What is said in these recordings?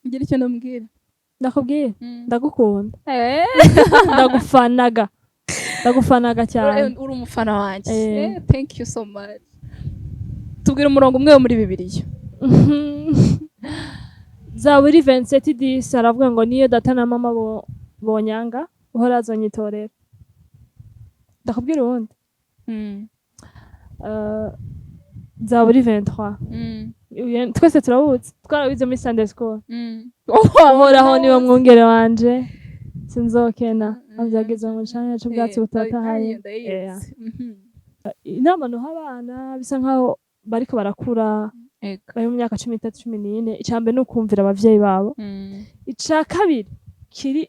Ngira icyo ndamubwira. Ndakubwiye, ndagukunda. Eh, Ndagufanaga, ndagufanaga cyane. Uri umufana wanjye. Eh. Eh, thank you so much. Tubwira umurongo umwe wo muri Bibiliya. Zaburi 27:10, aravuga ngo niyo data na mama bonyanga, uhora azonyitorera. Ndakubwira uwundi. Zaburi 23. Twese turawuzi, twarawize muri Sunday school. Uhoraho niwe mwungere wanje, sinzokena. Avyageze mu canya c'ubwatsi butotahaye. Yeah. Inama nuha abana bisa nkaho bariko barakura, bari mu myaka 13, 14, icya mbere ni ukumvira abavyeyi babo. Ica kabiri kiri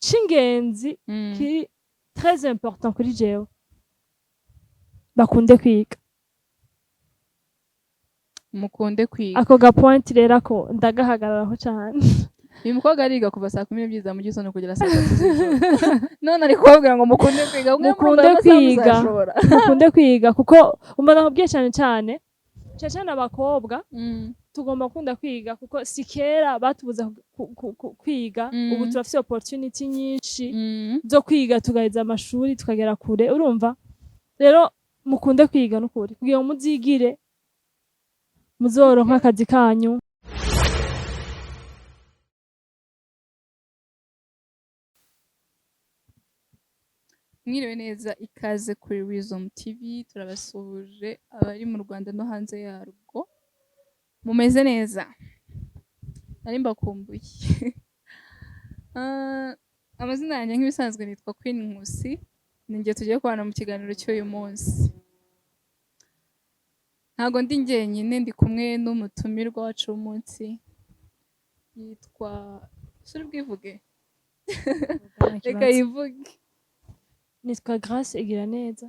c'ingenzi, kiri très important kuri jewe, bakunde kwiga. Mukunde kwiga. Ako ga point rero, ako ndagahagararaho cane. Uyu mukobwa ariga kuva saa 12 za mu gitondo kugera saa 3 z'ijoro, none ari kubabwira ngo mukunde kwiga. Mwe Mukunde murumva ayo masaha kwiga. muzashobora? Mukunde kwiga, kuko umva, nakubwiye, cyane cyane, cyane cyane abakobwa, tugomba gukunda kwiga, kuko si kera batubuza kwiga. Ubu turafise opportunity nyinshi zo kwiga, tugaheza amashuri, tukagera kure. Urumva rero, mukunde kwiga n'ukuri, kugira ngo muzigire, muzoronke akazi kanyu. Mwiriwe neza, ikaze kuri Wisdom TV. Turabasuhuje abari mu Rwanda no hanze yarwo. Mumeze neza? Nari mbakumbuye. Ah, amazina yanjye nk'ibisanzwe nitwa Queen Nkusi, ni njye tugiye kubana mu kiganiro cy'uyu munsi. Ntabwo ndi njyenyine, ndi kumwe n'umutumirwa wacu w'umunsi, yitwa, suri bwivuge, reka yivuge. Nitwa Grace Igira Neza.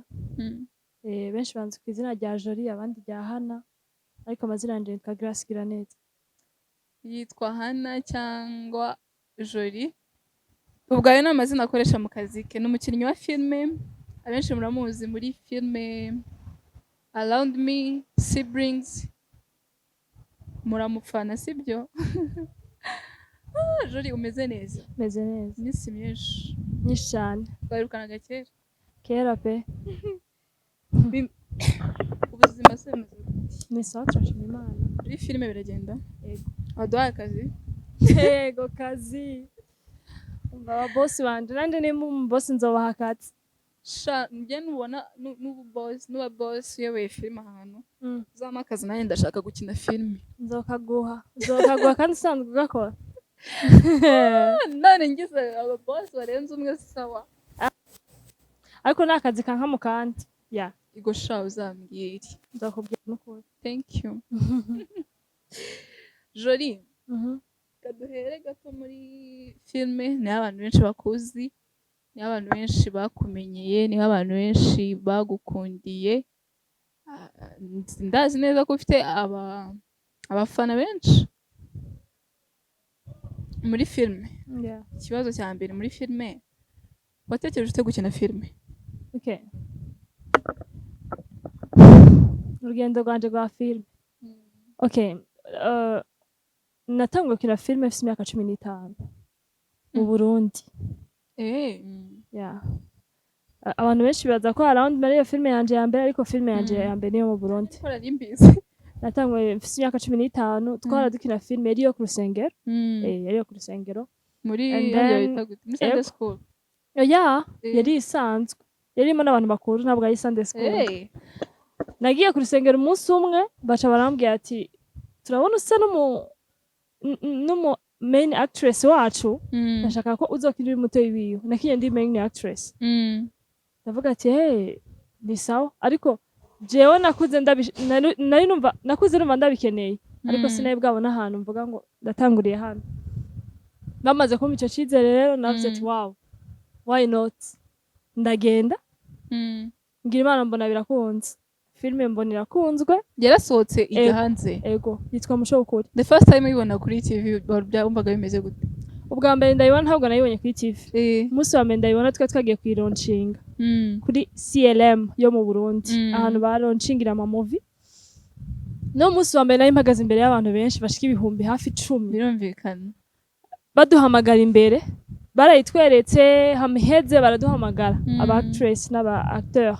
Benshi banzi ku izina rya Jolie, abandi rya Hana, ariko amazina yanjye nitwa Grace Igira Neza. Yitwa Hana cyangwa Jolie, ubwo ayo ni amazina akoresha mu kazi ke. Ni umukinnyi wa filime, abenshi muramuzi muri filime Around Me, Siblings. Muramufana, sibyo? Ah, Jolie, umeze neza? Meze neza. Iminsi myinshi. Nyinshi cyane. Twahirukanaga kera. Kera pe. Ubuzima se bumeze gute? Ni sawa, turashima Imana. Muri filime biragenda? Yego. Waduhaye akazi? Yego, kazi. Umva, ababosi banje, nanje nimba umubosi nzobaha akazi. Sha, njye nubona n'ubu boss, nuba boss uyoboye filime ahantu, uzampa akazi, nanjye ndashaka gukina filime. Nzokaguha, nzokaguha, kandi usanzwe ugakora. None ngize aba boss barenze umwe, sawa. Ariko ni akazi kanka mu kandi ya. Igo sha, uzambwire. Nzakubwira n'ukuri. Thank you, Jolie. Kaduhere gato muri filime, niho abantu benshi bakuzi, niho abantu benshi bakumenyeye, niho abantu benshi bagukundiye. Ah, ndazi neza ko ufite abafana benshi muri filime. Ikibazo cya mbere, muri filime watekereje ute gukina filime? Okay. Urugendo rwanje rwa filime. Okay. Natanguye gukina filime mfise imyaka 15 mu Burundi. Yeah. Abantu benshi bibaza ko Around Me ariyo filime yanje ya mbere, ariko filime yanje ya mbere niyo mu Burundi. Ko nari mbizi. Natanguye mfise imyaka 15, twara dukina filime yari iyo ku rusengero. Yari iyo ku rusengero. Muri And hariya then bita gute? Muri Sunday Yego. school? Oya, yari isanzwe. Yarimo n'abantu bakuru, ntabwo ari Sunday school. Nagiye ku rusengero umunsi umwe, baca barambwira ati turabona usa n'umu main actress wacu, ndashaka ko uzokina uri mutoyi wiwe. Nakinye ndi main actress. Ndavuga ati hey, ni sawa, ariko jewe nakuze nari numva, nakuze numva ndabikeneye, ariko sinari bwabona ahantu mvuga ngo ndatanguriye hano. Bamaze kumpa ico cizere rero, navuze ati wow, why not, ndagenda. Ngira Imana mbona birakunze, filime mbona irakunzwe. Yarasohotse ijya Ego. hanze? Ego, yitwa Muco w'Ukuri. The first time uyibona kuri TV wumvaga bimeze gute? Ubwa mbere ndayibona, ntabwo nayibonye kuri TV. Umunsi wa mbere ndayibona, twari twagiye kuyilaunchinga kuri CLM yo mu Burundi, ahantu balaunchingira ama movie. No munsi wa mbere nari mpagaze imbere y'abantu benshi bashika hafi 10,000. Baduhamagara imbere, barayitweretse hamiheze, baraduhamagara, aba actress n'aba acteur.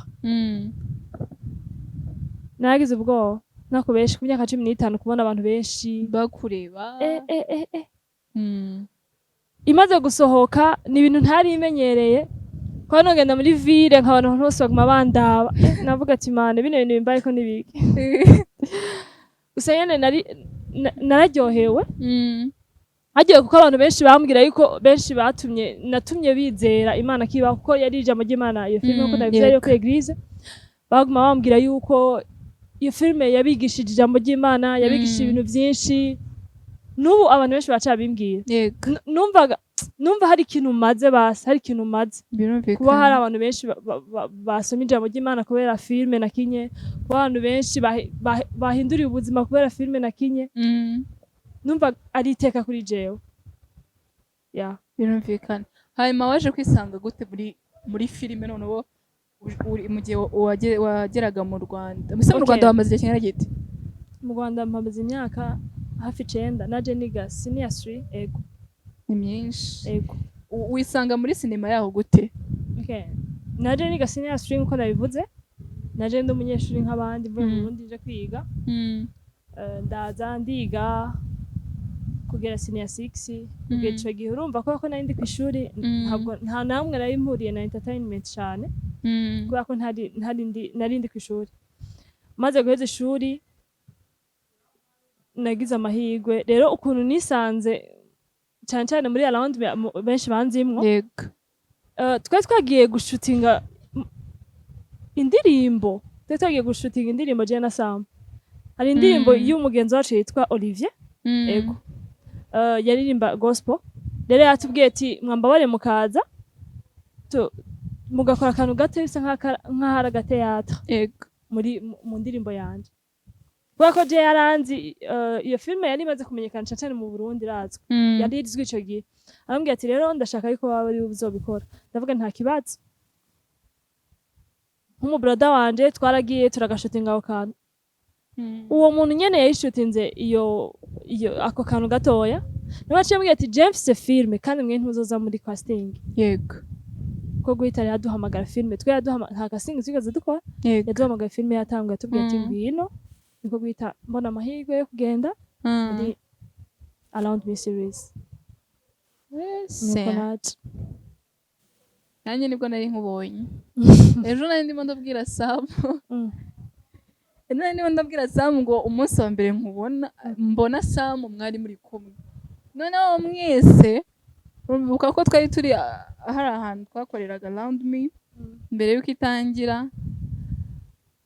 Naragize ubwoba nakubeshe, ku myaka 15 kubona abantu benshi bakureba. Eh, eh, eh, eh. Imaze gusohoka, ni ibintu ntari imenyereye kuba nogenda muri ville nkabona abantu bose baguma bandaba. Navuga ati: "Mana, bino bintu bimbayeko nibiki?" Gusa nyene nari nararyohewe, hagiye kuko abantu benshi bambwira yuko benshi batumye natumye bizera Imana kiba, kuko yari ijambo ry'Imana iyo filime, kuko ndabivuze yo kuri église baguma bambwira yuko iyo filime yabigishije ijambo ry'Imana, yabigishije ibintu byinshi. N'ubu abantu benshi baracabimbwira. Numvaga numva hari ikintu maze, basi hari ikintu maze kuba hari abantu benshi basoma ijambo ry'Imana kubera filime nakinye, kuba abantu benshi bahinduriye ubuzima kubera filime nakinye. Numva ari iteka kuri jewe, yeah. Birumvikana. Hanyuma waje kwisanga gute muri filime noneho uri mu gihe wageraga mu Rwanda? Mbese mu Rwanda wamaze igihe kingana gite? Mu Rwanda mpamaze imyaka hafi 9. Naje niga senior 3, ego. Ni myinshi. Ego. Wisanga muri sinema yaho gute? Okay. Naje niga senior 3 nkuko nabivuze. Naje ndi umunyeshuri nk'abandi, mvuye mu Burundi nje kwiga. Ndaza ndiga kugera senior 6. Kugera ico gihe, urumva ko nari ndi kw'ishuri, ntabwo nta namwe nari mpuriye na entertainment cane, kubera ko ntari ntari ndi nari ndi kw'ishuri. Maze guheza ishuri, nagize amahirwe rero ukuntu nisanze cyane cyane muri Around benshi banzimwo. Twari twagiye gushutinga indirimbo, twari twagiye gushutinga indirimbo jewe na Sam. Hari indirimbo y'umugenzi wacu yitwa Olivier. Ego. Yaririmba gospel. Rero yatubwiye ati: "Mwambabare mukaza mugakora akantu gato bisa nk'aho ari agateatre muri mu ndirimbo yanje." Kubera ko je yaranzi, iyo filime yari imaze kumenyekana cane cane mu Burundi, irazwi, yari izwi ico gihe. Arambwira ati: "Rero ndashaka yuko waba ari uzobikora." Ndavuga: "Nta kibazo." Nk'umubrother wanje twaragiye turagashutinga ako kantu. Uwo muntu nyene yayishutinze iyo ako kantu gatoya, niwe aciye ambwira ati: "Je mfise filme kandi mwe ntuzoza muri casting." Ko guhita rero aduhamagara filme, twe nta casting twigeze dukora. Yaduhamagaye filme yatanguye, atubwira ati: "Ngwino." Niko guhita mbona amahirwe yo kugenda muri Around Me series. Nuko naje. Nanjye nibwo nari nkubonye ejo. Nari ndimo ndabwira Sam, ejo nari ndimo ndabwira Sam ngo umunsi wa mbere nkubona, mbona Sam mwari muri kumwe, noneho mwese uribuka ko twari turi hari ahantu twakoreraga Around Me mbere y'uko itangira.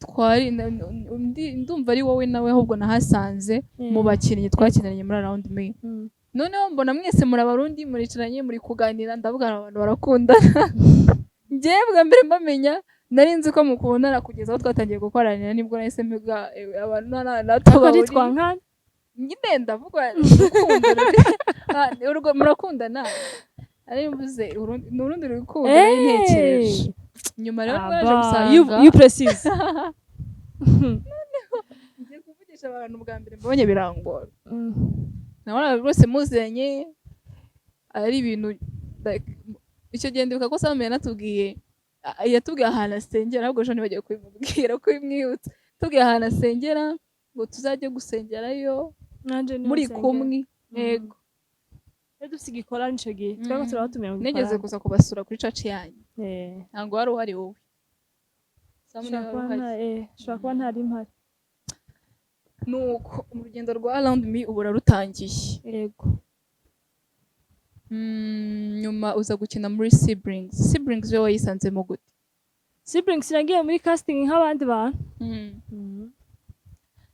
Twari ndumva ari wowe nawe ahubwo nahasanze mu bakinnyi twakinanye muri Around Me. Noneho mbona mwese muri Abarundi, muricaranye, muri kuganira, ndavuga: "Abantu barakundana." Njyewe bwa mbere mbamenya nari nzi ko mukundana, kugeza aho twatangiye gukoranira nibwo nahise mbiga abantu Ariko bahuriye. ntitwankana. Nyine ndavuga urukundo murakundana, ari mvuze ni urundi rukundo nari ntekereje nyuma. Rero naje gusanga You precise. Ngiye kuvugisha abantu bwa mbere mbonye birangora. Nabonaga rwose muzanye ari ibintu like, icyo gihe ndibuka ko Sam yanatubwiye, yatubwiye ahantu asengera, ahubwo ejo ntibagiye kubimubwira, kubimwibutsa. Tubwiye ahantu asengera ngo tuzajye gusengerayo. Nanje niho Muri nsengera. kumwe. Yego. Rero dufise igikorane ico gihe, twaba turabatumira mu Nigeze gikorane. kuza kubasura kuri church yanyu. Ntabwo wari uhari wowe, Sam niwe Ushobora wari kuba uhari. Ushobora kuba ntari mpari. Nuko mu rugendo rwa Around Me ubu urarutangiye. Yego. Nyuma uza gukina muri Siblings. Siblings we wayisanzemo gute? Siblings nagiye muri casting nk'abandi bantu.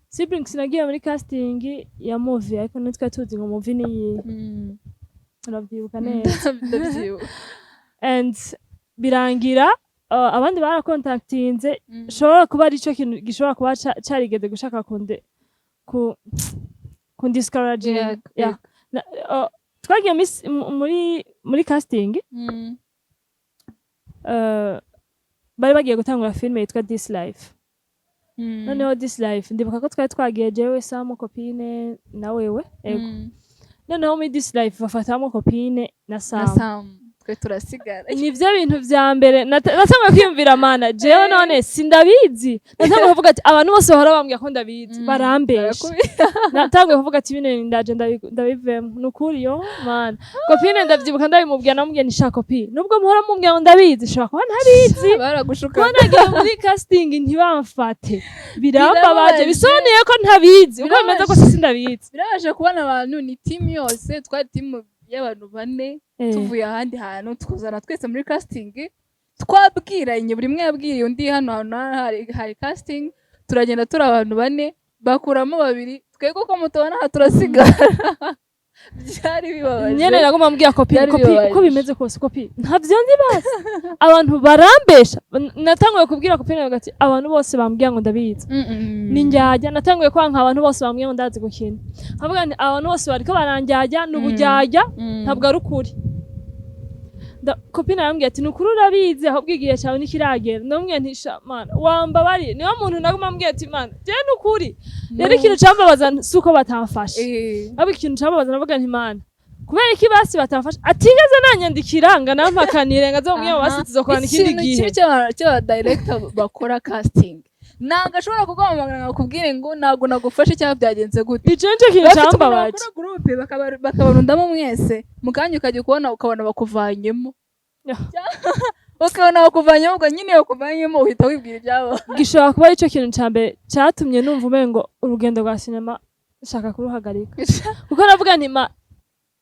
Siblings nagiye muri casting ya movie, ariko ntitwari tuzi ngo movie ni iyihe. Urabyibuka neza? Ndabyibuka. And birangira abandi barakontaktinze. Shobora kuba ari cyo kintu gishobora kuba carigeze gushaka kunde kundiscouraging. Yeah. Twagiye muri casting, bari bagiye gutangura filime yitwa This Life. Noneho This Life, ndibuka ko twari twagiye jewe, Samu, copine na wewe, ego. Noneho muri This Life bafatamo copine na Na Samu. Sam, twe turasigara. Nivyo bintu vya mbere natanguye kwiyumvira: mana, jewe none sindabizi? Natanguye kuvuga ati abantu bose bahora bambwira ko ndabizi barambesha. Natanguye kuvuga ati bino bintu ndaje ndabivemo, nukuri. Yo mana, copine ndavyibuka ndabimubwira, namubwiye nti: "Sha copine, nubwo muhora mumbwira ngo ndabizi, shobora kuba ntabizi." Baragushuka. Kuba nagiye muri casting ntibamfate birambabaje. Birababaje. Bisobanuye ko ntabizi uko bimeze Birababaje. kose, sindabizi. Birabaje kubona abantu, ni team yose, twari team y'abantu bane, tuvuye ahandi hantu, tukuzana twese muri casting, twabwiranye, buri umwe yabwiriye undi hano hantu hari casting, turagenda turi abantu bane, bakuramo babiri, twebwe uko mutubona aha turasigara. Byari bibabaje. Nyene naguma mbwira copine: Byari "Copine, bibabaje. uko bimeze kose, copine, ntavyo nzi basi, abantu barambesha." Natanguye kubwira copine ati abantu bose bambwira ngo ndabizi ni njyajya. Natanguye kwanka abantu bose bambwira ngo ndazi gukina, nkavuga nti abantu bose bariko baranjyajya, ni ubujyajya, ntabwo ari ukuri. Copine arambwira ati: "Ni ukuri urabizi, ahubwo igihe cyawe ntikiragera." Ndamubwira nti: "Sha mana, wambabariye." Niyo muntu naguma mbwira ati: "Mana, jewe ni ukuri." Rero ikintu cambabaza si uko batamfashe, ahubwo ikintu cambabaza, navuga nti: "Mana, kubera iki basi batamfashe atigeze nanyandikira ngo anampakanire, ngo azomubwire ngo basi tuzokorana ikindi Ikintu gihe?" kibi cy'aba director bakora casting, ntabwo ashobora kuguhamagara ngo akubwire ngo ntabwo nagufashe cyangwa byagenze gute. Ico nico kintu Bafite ukuntu cambabaje. bakora groupe, bakabarundamo mwese, mu kanya ukajya kubona ukabona bakuvanyemo. Ukabona bakuvanyemo, ubwo nyine iyo bakuvanyemo uhita wibwira ibyabo. Gishobora kuba aricyo kintu ca mbere catumye numva umengo urugendo rwa sinema nshaka kuruhagarika, kuko navuga nti ma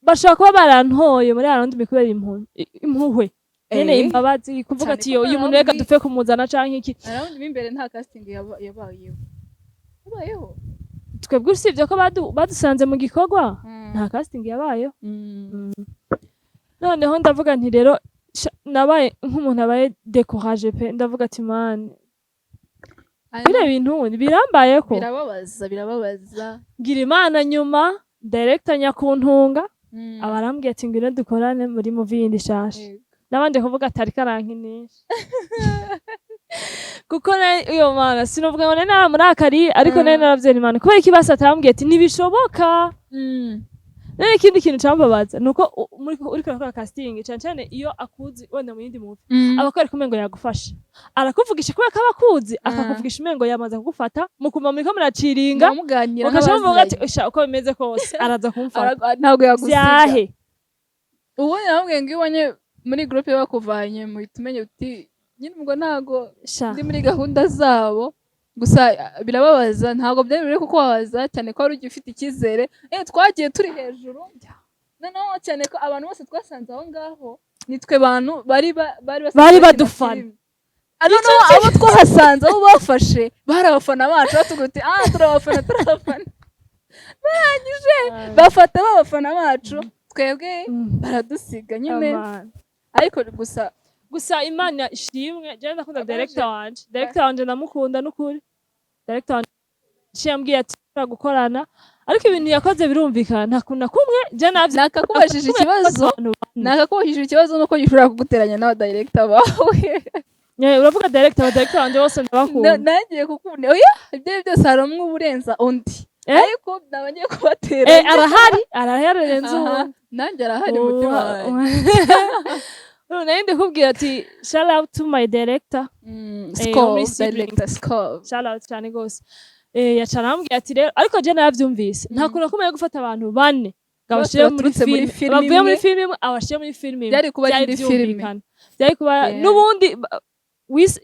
bashobora kuba barantoye muri around kubera impuhwe nyene, imbabazi, kuvuga Cyane ati ko yo uyu muntu reka Around dupfe kumuzana canke iki. Around mo imbere nta casting yabayeho, yabayeho. Twebwe usibye ko badusanze mu gikorwa, nta casting yabayeho. Noneho ndavuga nti rero nabaye nk'umuntu abaye découragé pe. Ndavuga ati: "Man, biriya bintu birambayeko." Birababaza, birababaza. Ngira imana, nyuma director Nyakuntunga aba arambwiye ati: "Ngwino dukorane muri movie yindi shasha." Nabanje kuvuga ati ariko arankinisha, kuko iyo mana sinovuga ngo nari naramurakariye, ariko nari naravyera imana kubera iki basi atambwiye ati ntibishoboka. Rero ikindi kintu cambabaza nuko uriko urakora casting, cane cane iyo akuzi wenda mu yindi movie, aba akwereka umengo yagufasha, arakuvugisha kubera ko aba akuzi, akakuvugisha umengo yamaze kugufata, mukuma muriko muraciringa, Muganira ugaca muvuga ati nk'abaziranye. "Sha, uko bimeze kose araza kumfata." Ntabwo yagusiga. Vyahe? Ubundi namubwiye ngo iyo ubonye muri groupe bakuvanye, muhita umenya uti nyine ubwo ntabwo Sha. ndi muri gahunda zabo. Gusa birababaza, ntabwo byari biri kukubabaza cyane ko wari ugifite icyizere. Twagiye turi hejuru, noneho cyane ko abantu bose twasanze aho ngaho nitwe bantu bari basanzwe Bari bakina badufana. filime. Noneho abo twahasanze, abo bafashe bari abafana bacu, batubwira uti: "Ah, turabafana, turabafana." Barangije bafata ba bafana bacu, twebwe baradusiga nyine. Amana. Ariko gusa Gusa imana ishimwe, jewe ndakunda Abaje. director wanje, director wanje ndamukunda n'ukuri. Director wanje yaciye ambwiye ati "Turashobora gukorana", ariko ibintu yakoze birumvikana, nta kuntu na kumwe je navyo Nakakubajije ikibazo. Abantu bane. Nakakubajije ikibazo nuko gishobora kuguteranya n'aba director bawe. Uravuga director, aba director banje bose ndabakunda. Nagiye kukubona, oya, ibyo ari byo byose hari umwe uba urenza undi. Ariko naba ngiye kubateranya. Arahari, arahari arenze Aha, uwundi. Nanjye arahari umutima wanjye. Nari ndikubwira ati shout out to my director. Skov, muri Siblings. Director Skov. Shout out cyane gose. Yaca arambwira ati rero, ariko je naravyumvise, nta kuntu nakumeye gufata abantu bane ngo Bose abashire muri baturutse muri filime filime bavuye muri imwe. filime imwe, abashire muri filime imwe. Byari kuba ari Byari indi filime. vyumvikana. Byari kuba n'ubundi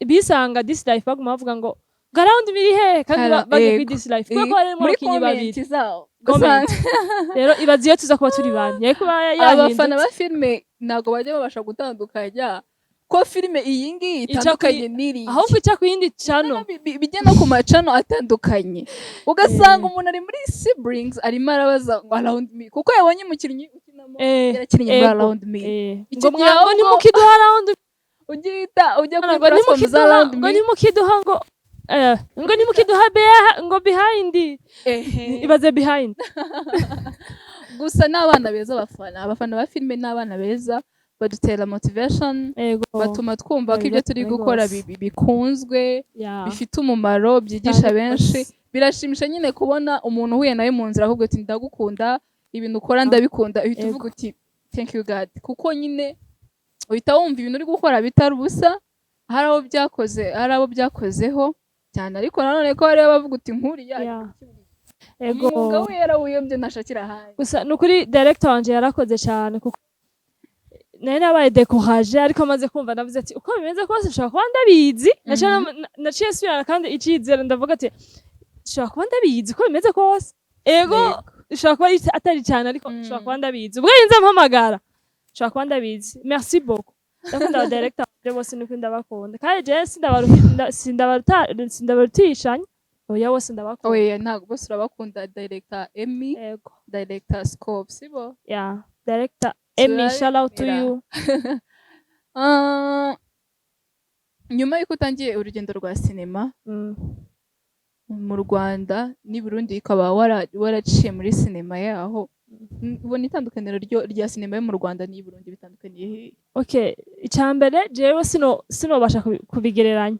bisanga This Life baguma bavuga ngo around biri hehe, kandi bagiye kuri This Life kubera ko harimo Muri abakinyi babiri. comment zabo. Comment. Ugasanga Rero ibaze iyo tuza kuba turi bane, yari kuba abafana yahindutse. ba filime ntabwo bajya babasha gutandukanya ko filime iyi ngiyi Ica itandukanye n'iriya. Ahubwo ica ku yindi channel. Noneho bijya no ku macano atandukanye, ugasanga umuntu ari muri Siblings arimo arabaza ngo Around Me, kuko yabonye umukinnyi ukinamo yarakinnye muri Around Me. Icyo Ngo gihe ngo ahubwo ntimukiduha Around ugihita ujya kuri ngo platform za ntimukiduha Around ngo Me. Ntimukiduha ngo ngo ntimukiduha beha ngo behind. Ibaze behind. Gusa n'abana beza, abafana ba filime n'abana beza. Badutera motivation, batuma twumva ko ibyo turi Cyane gukora rwose. bikunzwe, bifite umumaro, byigisha Cyane benshi. rwose. Birashimisha nyine kubona umuntu uhuye nawe mu nzira ahubwo ati: "Ndagukunda, ibintu ukora ndabikunda." Uhita uvuga uti: "Thank you, God," kuko nyine uhita wumva ibintu uri gukora bitari ubusa, hari abo byakoze, hari abo byakozeho cyane. Ariko nanone ko hari abavuga uti: "Nkuriya umwuga we yarawuyobye, ntashakira ahandi." Gusa ni ukuri, director wanje yarakoze cyane, kuko nari nabaye découragée, ariko amaze kumva navuze ati: "Uko bimeze kose nshobora kuba ndabizi." Naciye nsubirana kandi icizere, ndavuga ati: "Nshobora kuba ndabizi uko bimeze kose." Ego, ishobora kuba atari cyane, ariko nshobora kuba ndabizi. Ubwo yinze mpamagara, nshobora kuba ndabizi. Merci beaucoup, ndakunda aba director banje bose, nuko ndabakunda. Kandi jewe sindabarutishanya, oya, bose ndabakunda. Oya, ntabwo bose urabakunda. Director Emmy, Ego. Director Scope, sibo? Yeah, director Emmy, shout out to Turabemera. you. Ah, nyuma y'uko utangiye urugendo rwa sinema mu Rwanda n'i Burundi, ukaba waraciye muri sinema yaho, ubona itandukaniro rya sinema yo mu Rwanda n'i Burundi bitandukaniye hehe? Okay, icambere, jewe sinobasha kubigereranya.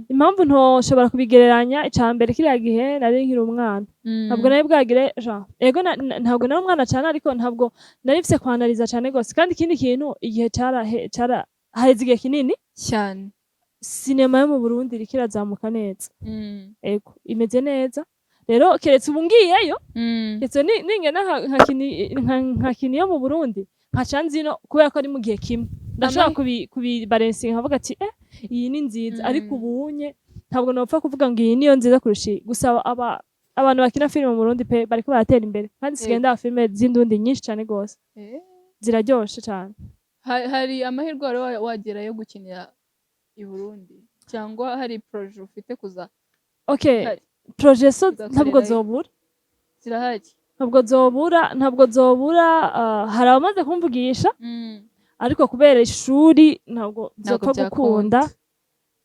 Impamvu ntoshobora kubigereranya, icambere, kiriya gihe nari nkiri umwana, ntabwo nari bwagire ja ego ntabwo nari umwana cyane, ariko ntabwo nari mfise kwanariza cyane gose. Kandi ikindi kintu, igihe cara haheze igihe kinini. Cyane. Sinema yo mu Burundi iriko irazamuka neza. Ego, imeze neza. Rero keretse ubu ngiyeyo, keretse ningenda nkakina iyo mu Burundi, nkaca nzino, kubera ko ari mu gihe kimwe, ndashobora kubibalancinga nkavuga ati: "Eh, iyi ni nziza." Ariko ubunye ntabwo nopfa kuvuga ngo iyi niyo nziza kurusha iyi. Gusa abantu bakina filime mu Burundi pe, bariko baratera imbere, kandi sigaye ndaba filime z'indundi nyinshi cane gose, ziraryoshe cane. Hari amahirwe wari wagera yo gukinira i Burundi, cyangwa hari projet ufite kuza? Okay. Hari. Projet so Uzakorerayo. ntabwo zobura. Zirahari. Ntabwo zobura, ntabwo zobura. Hari abamaze kumvugisha, ariko kubera ishuri ntabwo Ntabwo zopfa gukunda. byakunda.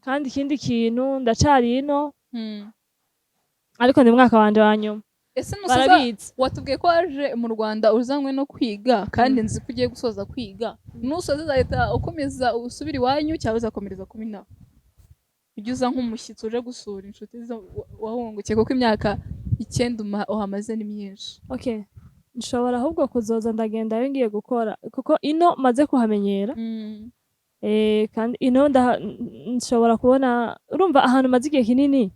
Kandi ikindi kintu, ndacari ino, ariko ndi mwaka wanje wa nyuma. Ese nusoza, Barabizi. watubwiye ko waje mu Rwanda uzanywe no kwiga, kandi nzi ko ugiye gusoza kwiga. Nusoza uzahita ukomeza usubire iwanyu, cyangwa uzakomereza kuba inaha, ujye uza nk'umushyitsi uje gusura inshuti zo wahungukiye? Kuko imyaka 9 uhamaze ni myinshi. Okay, nshobora ahubwo kuzoza ndagendayo ngiye gukora, kuko ino maze kuhamenyera. Kandi ino nshobora kubona, urumva ahantu maze igihe kinini,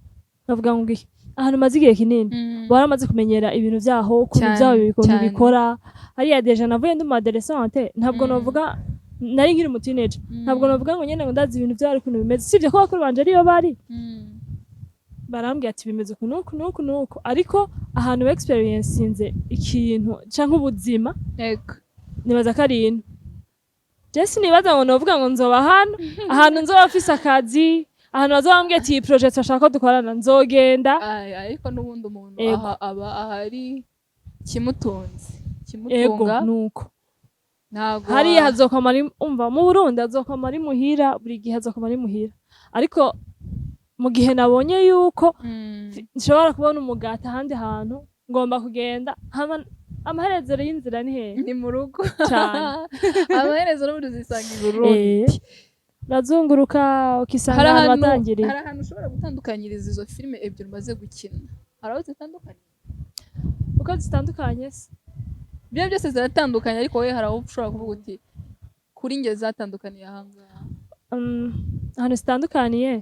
bavuga ngo iki, ahantu maze igihe kinini baramaze kumenyera ibintu vyaho, ukuntu vyaho, ukuntu bikora hariya. Déjà navuye ndi umu adolescente, ntabwo novuga nari nkiri umu teenager, ntabwo novuga ngo nyene ngo ndazi ibintu vyaho ukuntu bimeze, sivyo ko bakuru banje ariyo bari barambwira ati: "Bimeze uku nuku nuku nuku." Ariko ahantu experiencinze ikintu canke ubuzima, nibaza ko ari ino. Je sinibaza ngo novuga ngo nzoba hano. Ahantu nzoba mfise akazi, ahantu bazoba bambwiye ati: "Iyi projet turashaka ko dukorana," nzogenda. Ay, ariko n'ubundi umuntu aha aba ahari kimutunze, kimutunga. Nuko Ntabwo hariya hazokwama ari, umva, mu Burundi hazokwama ari muhira, buri gihe hazokwama ari muhira. Ariko mu gihe nabonye yuko nshobora kubona umugati ahandi hantu, ngomba kugenda. Hama amaherezo y'inzira ni hehe? Ni mu rugo. Cane. Amaherezo n'ubundi uzisanga i Burundi. Eh, urazunguruka ukisanga Hari ahantu ahantu watangiriye. Hari ahantu ushobora gutandukanyiriza izo filime ebyiri umaze gukina? Hari aho zitandukanye? Uko zitandukanye se? Ibyo byose ziratandukanye, ariko wowe hari aho ushobora kuvuga uti: "Kuri njye zatandukaniye ahangaha." Ahantu zitandukaniye,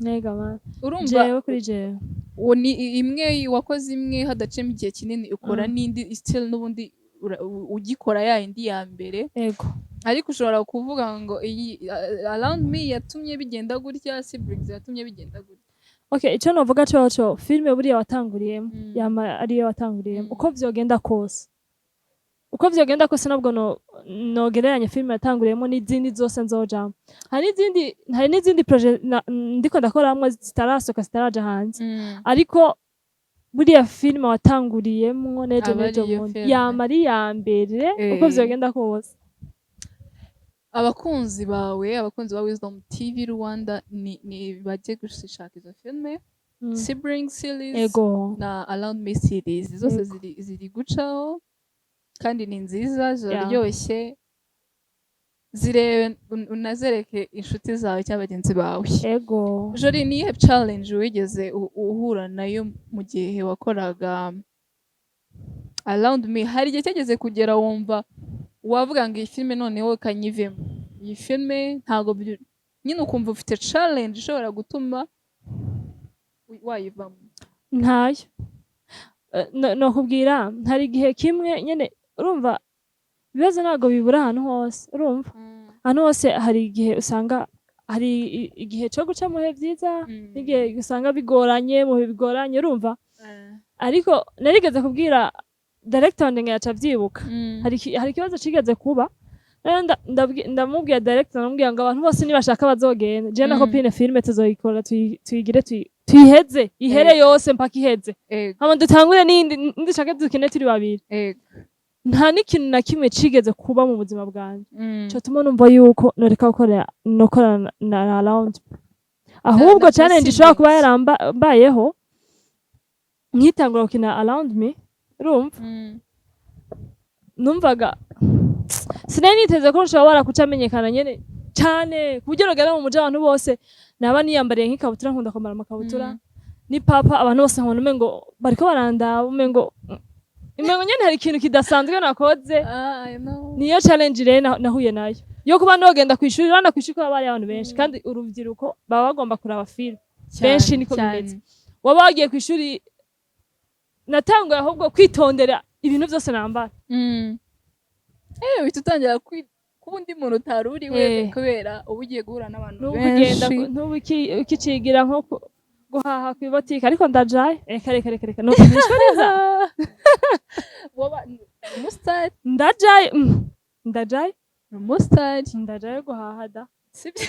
ntega man. Urumva, Jewe, kuri jewe, uwo ni imwe wakoze, imwe hadaciyemo igihe kinini ukora n'indi, still n'ubundi ugikora ya yindi ya mbere. Ariko ushobora kuvuga ngo iyi Around Me yatumye bigenda gutya, Siblings yatumye bigenda gutya. Okay, ico novuga coco, filime buriya watanguriyemo yama ariyo watanguriyemo, uko vyogenda kose. Uko vyogenda kose, ntabwo nogereranya filime yatanguriyemo n'izindi zose nzojamwo. Hari n'izindi projet ndiko ndakoramwo zitarasohoka, zitaraja hanze, ariko buriya filime watanguriyemwo nejo Aba nejo ariyo bundi filime. yama ari iya mbere, uko vyogenda kose. Abakunzi bawe, abakunzi ba Wisdom TV Rwanda, ni bajye gushaka izo filime, Sibling series na Around Me series, zose ziri gucaho kandi ni nziza, ziraryoshye. Zirebe unazereke inshuti zawe cyangwa bagenzi bawe. Ego. Jolie, ni iyihe challenge wigeze uhura nayo mu gihe wakoraga Around Me? Hari igihe cyageze kugera wumva wavuga ngo iyi filime noneho kanyivemo, iyi filime ntabwo nyine ukumva ufite challenge ishobora gutuma wayivamo? Ntayo. Nokubwira hari igihe kimwe nyene, urumva ibibazo ntabwo bibura ahantu hose, urumva ahantu hose hari igihe usanga hari igihe co guca mu bihe vyiza n'igihe usanga bigoranye, mu bihe bigoranye, urumva. Ariko narigeze kubwira director wanje, nkaca avyibuka, hari ikibazo cigeze kuba. Rero ndamubwira director, ndamubwira ngo abantu bose nibashaka bazogenda, je na copine filme tuzoyikora, tuyigire, tuyiheze, ihere yose mpaka iheze, hama dutangure n'iyindi ndushake dukine turi babiri. Nta n'ikintu na kimwe cigeze kuba mu buzima bwanje cotuma numva yuko noreka gukorera, nokorana na Around. Ahubwo na challenge ishobora kuba siblings. yarambayeho nkitangura gukina Around Me, urumva numvaga sinari niteze ko nshobora kuca amenyekana nyene cane ku buryo rugera mu muji abantu bose naba niyambariye nk'ikabutura, nkunda kwambara amakabutura, ni papa, abantu bose nkabona umengo bariko barandaba, umengo nyene hari ikintu kidasanzwe nakoze. Ah, I know. Niyo challenge rero nahuye nayo yo kuba nogenda kw'ishuri, urabona kw'ishuri ko haba hariyo abantu benshi, kandi urubyiruko baba bagomba kuraba film. Benshi niko bimeze. Waba wagiye kw'ishuri, natanguye ahubwo kwitondera ibintu byose nambara. Uhita utangira kuba undi muntu utari uri we kubera uba ugiye guhura n'abantu n'ubu ugenda benshi. N'ubu ukicigira nko guhaha kw'ibotike, ariko ndajaye, reka reka reka reka, nishwe neza. Waba umusitari. Ndajaye, ndajaye. Umusitari. Ndajaye guhaha da. Sibyo?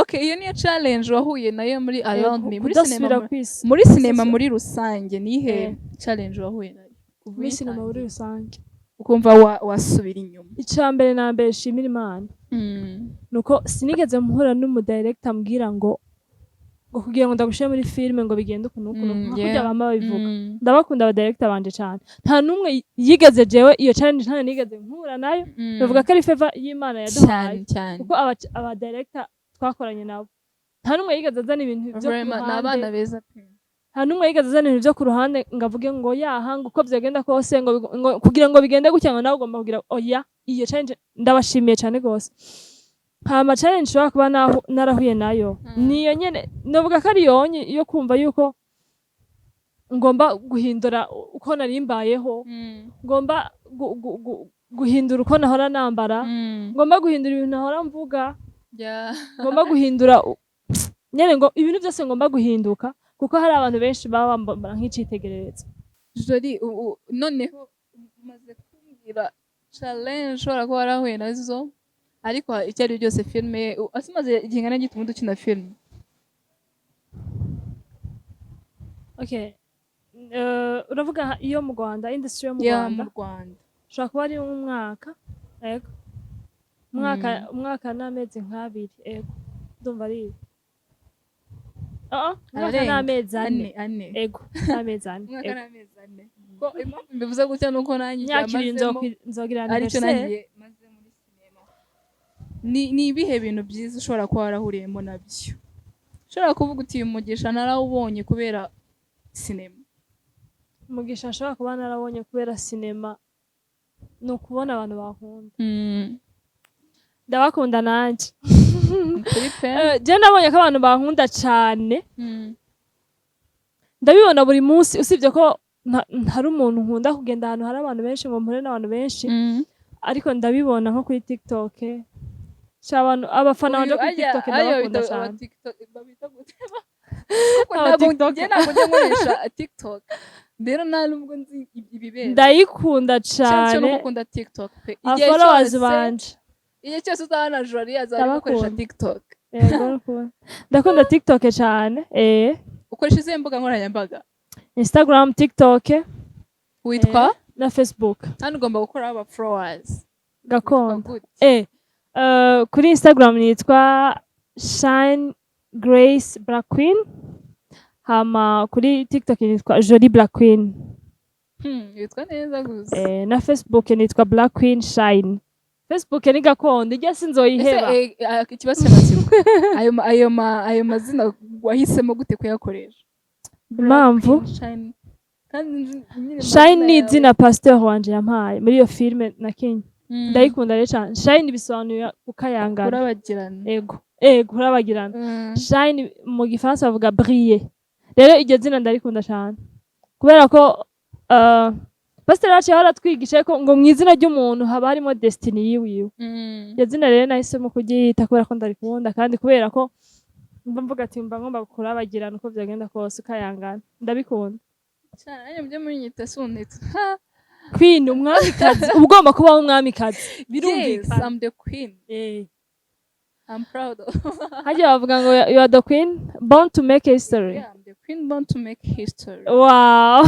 Okay, iyo niyo challenge wahuye nayo muri Around Me, muri kudasubira sinema kwisi muri sinema muri rusange, nihe challenge wahuye nayo kuva muri sinema muri uyitangiye? rusange? Ukumva wasubira inyuma. Icya mbere na mbere nshimira Imana nuko sinigeze mpura n'umudirector ambwira ngo kugira ngo ndagushire muri filime ngo bigende uku n'uku n'uku, nka kurya bama babivuga. Ndabakunda abadirector banje cyane, nta n'umwe yigeze, jewe iyo challenge nta nigeze mpura nayo. Bavuga ko ari favor y'Imana yaduhaye cyane cyane. kuko aba director twakoranye nabo nta n'umwe yigeze azana ibintu byo ku Vraiment, ni abana ruhande. beza pe. Nta n'umwe yigeze azana ibintu byo ku ruhande ngo avuge ngo yaha, ngo uko byagenda kose, ngo kugira ngo bigende gutya, ngo nawe ugomba kugira. Oya, iyo challenge ndabashimiye cyane rwose. Hama challenge nshobora kuba narahuye nayo niyo nyene novuga ko ari yonye yo kumva yuko ngomba guhindura uko nari mbayeho, ngomba guhindura uko nahora nambara, ngomba guhindura ibintu nahora mvuga, ngomba guhindura nyene ngo ibintu byose ngomba guhinduka kuko hari abantu benshi baba bambona nk'icitegererezo. Jolie, noneho umaze kumbwira challenge ushobora kuba warahuye nazo, ariko icyo ari cyo byose filime ase umaze igihe kingana gite ubundi ukina filime? Okay, uravuga iyo mu Rwanda, industry yo mu Ya, Rwanda? mu Rwanda. Ushobora kuba ari nk'umwaka, ego, umwaka, umwaka n'amezi nk'abiri, ego, ndumva ari ibi. Ah, umwaka Ararenga. n'amezi 4. Ane, ane. Ego, n'amezi 4. Umwaka Ego. n'amezi 4. Ko impamvu mbivuze gutya nuko nanjye igihe Imyaka 2 mazemo nzogira aricyo anniversaire. nagiye maze muri sinema. Ni ibihe bintu byiza ushobora kuba warahuriyemo nabyo, ushobora kuvuga uti uyu mugisha narawubonye kubera sinema? Umugisha nshobora kuba narabonye kubera sinema ni ukubona abantu bankunda. Ndabakunda nanje. Kuri pe. Je nabonye ko abantu bankunda cane, ndabibona buri munsi, usibye ko ntari umuntu nkunda kugenda ahantu hari abantu benshi ngo mpure n'abantu benshi, ariko ndabibona nko kuri TikTok. Sha, abantu, abafana banje Uyu kuri TikTok ayo ndabakunda bita cane. aba TikTok, babita gute? Kuko Aba ntabwo TikTok. njye ntabwo njya nkoresha TikTok, rero nta nubwo nzi ibibera. Ndayikunda Cyo cane. no gukunda TikTok pe, igihe Abafollowers cyose banje. igihe cyose uzabona Jolie azaba ari gukoresha Ndabakunda. TikTok. Yego, ndakunda. Ndakunda TikTok cane. Ukoresha izihe mbuga nkoranyambaga? Instagram, TikTok Witwa? na Facebook. Hano ugomba gukora aba followers. Gakondo. Gute? Kuri Instagram nitwa Shine Grace Black Queen, hama kuri TikTok nitwa Jolie Black Queen. Witwa neza gusa. Na Facebook nitwa Black Queen Shine. Facebook ni gakondo ijya, sinzoyiheba. Ese ikibazo cy'amatsiko, ayo mazina wahisemo gute kuyakoresha? Impamvu? Black Queen Shine. Kandi nyine Shine amazina ni yawe- izina pasteur wanje yampaye muri iyo filime nakinye. Ndayikunda rero cyane. Shine bisobanuye gukayangana. Kurabagirana. Ego, kurabagirana. Shine mu Gifaransa bavuga briller. Rero iryo zina ndarikunda cyane kubera ko pasteur wacu yahora atwigisha ko ngo mu izina ry'umuntu haba harimo destiny yiwiwe. Iryo zina rero nahisemo kuryita kubera ko ndarikunda, kandi kubera ko mba mvuga ati mba ngomba kurabagirana uko byagenda kose, ukayangana, ndabikunda. Cyane, nanjye mujye munyita suntitse. Queen, umwamikazi, uba ugomba kubaho umwamikazi. Yes. Birumvikana. I'm the queen. I'm proud of. Hajya bavuga ngo you are the queen born to make history. Yeah, I'm the queen born to make history. Wow.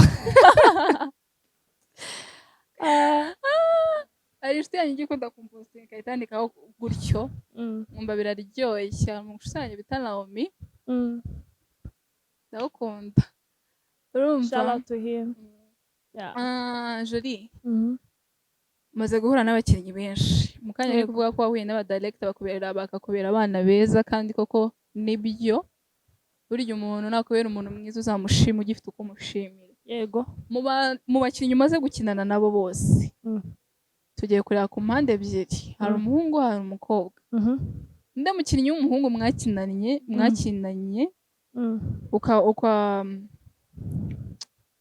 Hari inshuti yanjye ijya ikunda kumpostinga, igahita yandikaho gutyo, nkumva biraryoshye. Mu nshuti yanjye bita Naomi. Ndagukunda, urumva? Shout out to him, yeah. Ah, Jolie, umaze guhura n'abakinnyi benshi. Mu kanya ari kuvuga ko wahuye n'abadirector bakubera, bakakubera abana beza, kandi koko nibyo. Burya umuntu nakubera umuntu mwiza, uzamushima ugifite uko umushimira. Mu bakinnyi umaze gukinana nabo bose, tugiye kureba ku mpande ebyiri, hari umuhungu, hari umukobwa. Undi mukinnyi w'umuhungu mwakinanye uka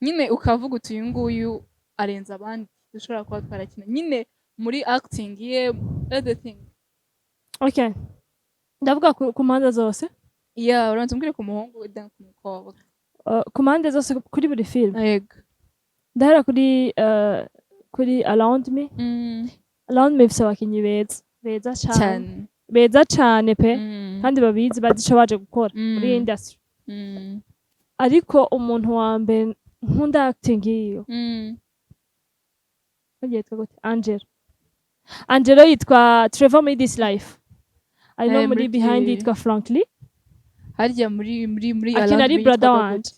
nyine ukavuga uti uyu nguyu arenze abandi dushobora kuba twarakina nyine muri acting ye, everything? Okay, ndavuga ku mpande zose. Yeah, uranze umbwire ku muhungu, then ku mukobwa. Ku mpande zose, kuri buri film? Yego. Ndahera kuri Around Me. Around Me ifise abakinyi beza, beza cane. Cyane. Beza cane pe. Kandi babizi, bazi ico baje gukora muri industry. Ariko umuntu wa mbere nkunda acting yiyo, bagiye yitwa gute, Angelo. Angelo yitwa Trevor muri This Life, ari no Eh, muri muri Behind yitwa Frankly. Harya muri Akina Around ari Me brother yitwaga wanje.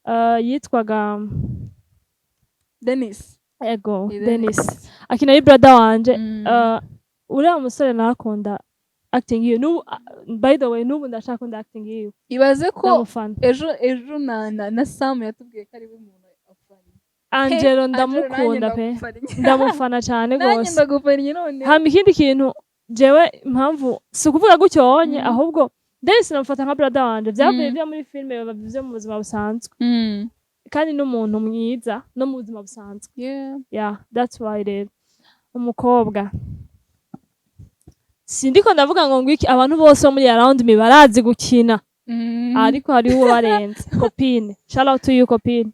gute? Yitwaga Dennis. Ego. Ni. Dennis akina ari brother wanje. Uriya musore narakunda acting yiwe n'ubu. By the way, n'ubu ndashakunda acting yiwe. Ibaze ko Ndamufana. ejo na Sam yatubwiye ko ari we muntu afana. Angelo ndamukunda pe, ndamufana cyane nanjye rwose. Ndagufannye none. Hama ikindi kintu, jewe impamvu si ukuvuga gutyo wonye, ahubwo Dennis namufata nka brother wanje, byavuye byo muri filime biba byo mu buzima busanzwe, kandi n'umuntu mwiza no mu buzima busanzwe. Yeah, that's why. Rero umukobwa, sindiko ndavuga ngo ngwiki, abantu bose bo muri Around Me barazi gukina, ariko hariho uwo barenze, Copine. Shout out to you, Copine.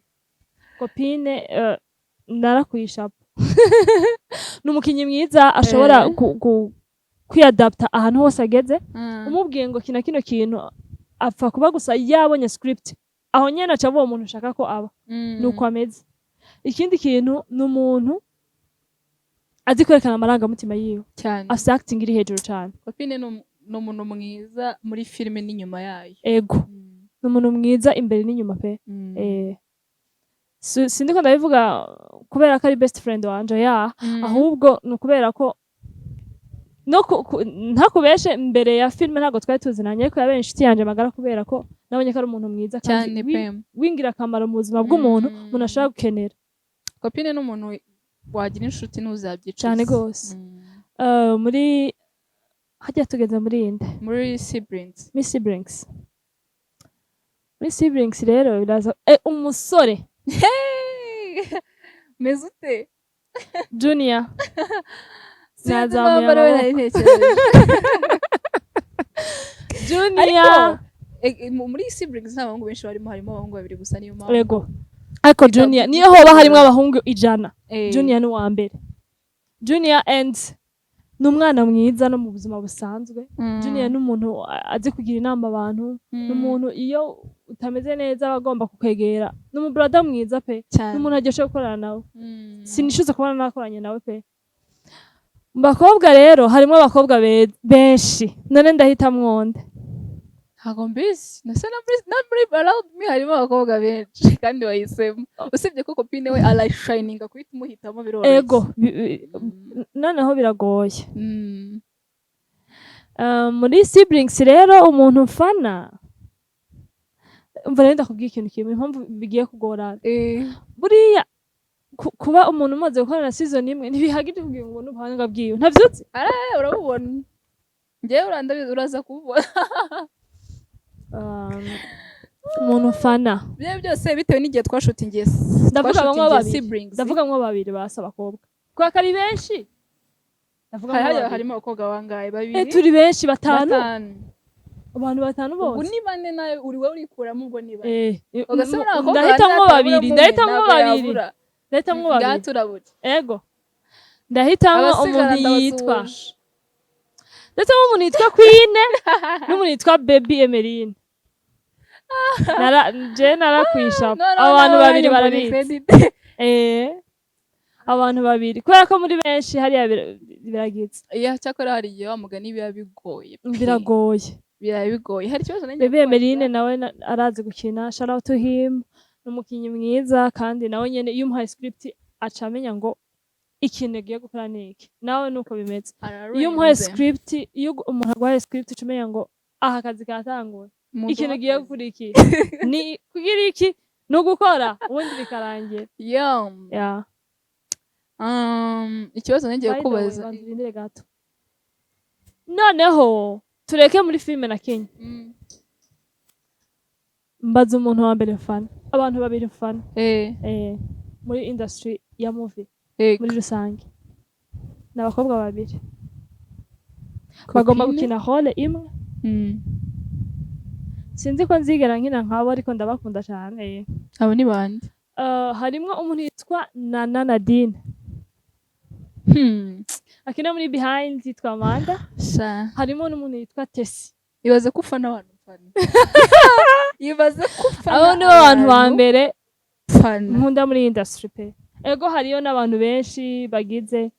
Copine, narakwishapo, ni umukinnyi mwiza ashobora kwiyadapta ahantu hose ageze. Umubwiye ngo kina kino kintu, apfa kuba gusa yabonye script, aho nyene aca aba uwo muntu ushaka ko aba. Nuko ameze. Ikindi kintu, ni umuntu azi kwerekana amarangamutima yiwe. Cyane. Afise acting iri hejuru cane. Copine ni umuntu mwiza muri filime n'inyuma yayo. Ego, ni umuntu mwiza imbere n'inyuma pe. Sindiko ndabivuga kubera ko ari best friend wanje ya, ahubwo ni ukubera ko no ntakubeshe, mbere ya filime ntabwo twari tuzinanye, ariko yabaye inshuti yanje magara kubera ko nabonye ko ari umuntu mwiza kandi Cyane pe. w'ingirakamaro mu buzima bw'umuntu, umuntu ashobora gukenera. Copine ni umuntu wagira inshuti ntuzabyicuza. Cyane rwose. Muri hajya tugeze muri inde? Muri Siblings. Muri Siblings. Muri Siblings rero biraza umusore. Hey! Meze ute? Junior. Sinzi Nazamuye impamvu ariwe amaboko. nari ntekereje. Junior. Ariko muri Siblings nta bahungu benshi barimo, harimo abahungu babiri gusa, niyo mpamvu. Ego, ariko Junior niyo hoba harimo abahungu 100, Junior ni uwa mbere. Junior and ni umwana mwiza no mu buzima busanzwe. Junior ni umuntu azi kugira inama abantu, ni umuntu iyo utameze neza aba agomba kukwegera, ni umubrother mwiza pe. Cyane. Ni umuntu aryoshye gukorana nawe. Sinishuza kubona nakoranye nawe pe. Mu bakobwa rero harimo abakobwa benshi, none ndahitamwo nde? Ntabwo mbizi. Nase no muri Around Me harimo abakobwa benshi kandi wahisemo, usibye ko Copine we arashininga, guhita umuhitamo biroroshye. Ego, noneho biragoye. Muri siblings rero, umuntu mfana, umva rero, ndakubwira ikintu kimwe, impamvu bigiye kugorana. Buriya kuba umuntu umaze gukorana season imwe ntibihagije kugira ngo ubone ubuhanga bwiwe, ntavyuzi. Urabubona, njyewe urandabizi, uraza kububona. Umuntu mfana, Ibyo byose bitewe n'igihe twashutingiye. Ndavuga bamwe Twashutingiye babiri. siblings. Ndavuga mwo babiri basa abakobwa, kubera ko ari benshi, ndavuga mwo babiri. Harimo abakobwa bangahe? Babiri? Turi benshi, batanu. Batanu. Abantu batanu Ubwo bose. ni bane, nawe uri wowe urikuramo, ubwo ni bane. Ugasanga abakobwa Ndahitamwo bane babiri. hataburamo Ndahitamwo umwe, ntabwo babiri. yabura. Ndahitamwo babiri. Ngaha turabura. Ego, ndahitamwo Abasigara umuntu yitwa ndabasuhuje. Ndetse umuntu yitwa Queen n'umuntu yitwa Baby Emeline. Nara je narakwisha. No, Abo bantu no, babiri nanjye mbonye barabizi. credit. Abantu babiri, kubera ko muri benshi hariya biragize. Iya, cyakora hari igihe wa mugani biba bigoye pe. Biragoye. Biba bigoye. Hari ikibazo nanjye Baby kubaza. Emeline nawe arazi gukina, shout out to him, ni umukinnyi mwiza, kandi nawe nyene iyo umuhaye script aca amenya ngo ikintu agiye gukora ni iki. Nawe nuko bimeze, iyo umuhaye Ararenze. script, iyo umuntu aguhaye script, uca umenya ngo aha akazi katanguye. Muduha Ikintu ugiye akazi. gukurikira ni kugira iki? Ni ugukora, ubundi bikarangira. Yeah. Yeah. Ikibazo ngiye By the way, kubaza. banza urindire gato, noneho tureke muri filime na Kenya. Mbaza umuntu wa mbere mfana, abantu babiri mfana muri industry ya movie muri rusange, ni abakobwa babiri bagomba Copine? gukina role imwe. Sinzi ko nzigera nkina nkabo, ariko ndabakunda cyane. Abo ni bande? Harimwo umuntu yitwa Nana Nadine, akina muri Behind, yitwa Amanda. Sha. Harimo n'umuntu yitwa Tesi. Ibaze ko ufana abantu mfana. Ibaze ko ufana Abo nibo bantu ba mbere mfana. nkunda muri industry pe. Ego, hariyo n'abantu benshi bagize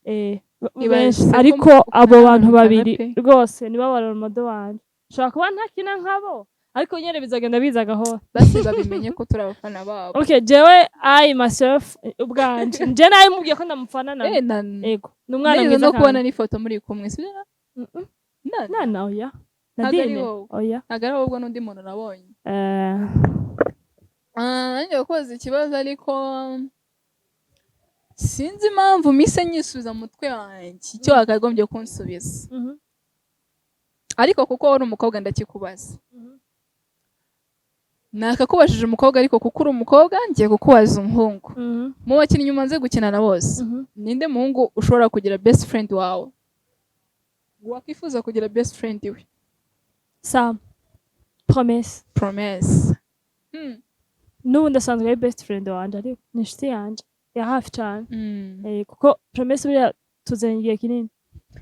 Ibaze benshi, ko ariko ufana abo bantu abantu babiri pe. rwose nibo ba role model wanje. Nshobora kuba ntakina nkabo, ariko nyene bizagenda biza gahoro. Basi babimenye ko turi abafana babo. Okay, jewe, I myself, ubwanje, nje nawe mubwiye ko ndamufana na Na ego, ni umwana nigeze mwiza no kubona kandi. n'ifoto muri kumwe, sibyo? Mm-mm. Nana. Nana, oya. Ntabwo ari Nadine. wowe. Oya. Ntabwo ari wowe, ubwo n'undi muntu nabonye. Ah, nanjye kubaza ikibazo, ariko sinzi impamvu mise nyisubiza mu mutwe wanjye icyo wakagombye kunsubiza. Ariko kuko uri umukobwa ndakikubaza. Nakakubajije umukobwa, ariko kuko uri umukobwa ngiye kukubaza umuhungu. Mu bakinnyi umaze gukinana bose, ninde muhungu ushobora kugira best friend wawe, wakwifuza kugira best friend we? Sam Promesse. Promesse. N'ubundi asanzwe ari best friend wanje, ariko ni inshuti yanje ya hafi cyane. Kuko Promesse buriya tuzanye igihe kinini.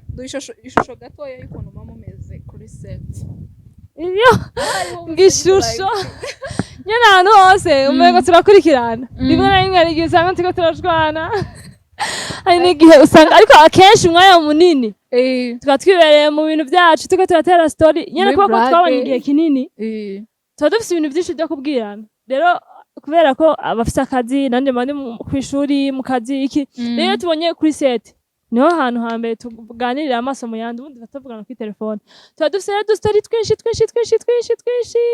Duha ishusho gatoya y'ukuntu muba mumeze kuri set. Iyo ngishusho nyene ahantu hose umengo turakurikirana. Rimwe na rimwe hari igihe usanga turiko turashwana, hari n'igihe usanga, ariko akenshi umwanya munini tukaba twibereye mu bintu byacu, turiko turatera story nyene. Muri Kuba ko blague. twabonye igihe kinini, tuba dufise ibintu byinshi byo kubwirana. Rero kubera ko abafise akazi, nanjye mba ndi kw'ishuri, mu kazi, iki. Rero iyo tubonye kuri set, niho hantu hambere tuganirira amaso mu yandi, ubundi tuvugana kuri telefone. Tuba dufise rero udustory twinshi twinshi twinshi twinshi twinshi.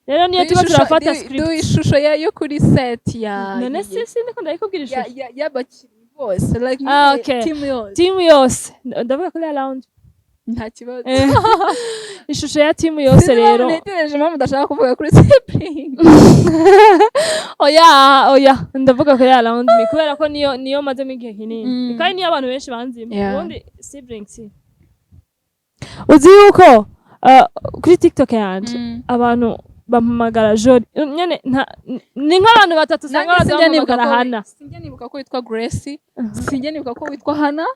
Rero niyo tuba turafata script. Duha ishusho yo kuri set ya None si ndiko ndayikubwira ishusho y'abakinnyi bose, like Ah, nyine okay. team yose. Team yose, ndavuga kuri Around. Nta kibazo. Ishusho ya team yose Sinzi impamvu rero. ntegereje impamvu udashaka kuvuga kuri sibling. Oya, oya, ndavuga kuri Around Me kubera ko niyo mazemo igihe kinini, kandi niyo abantu benshi banzimo. Ubundi siblings, uzi yuko kuri TikTok yanje abantu bampamagara Jori nyene, ni nk'abantu batatu usanga Nanjye baza sinjya nibuka bampamagara ko Hana. Sinjya nibuka ko witwa Grace, sinjya nibuka ko witwa Hana.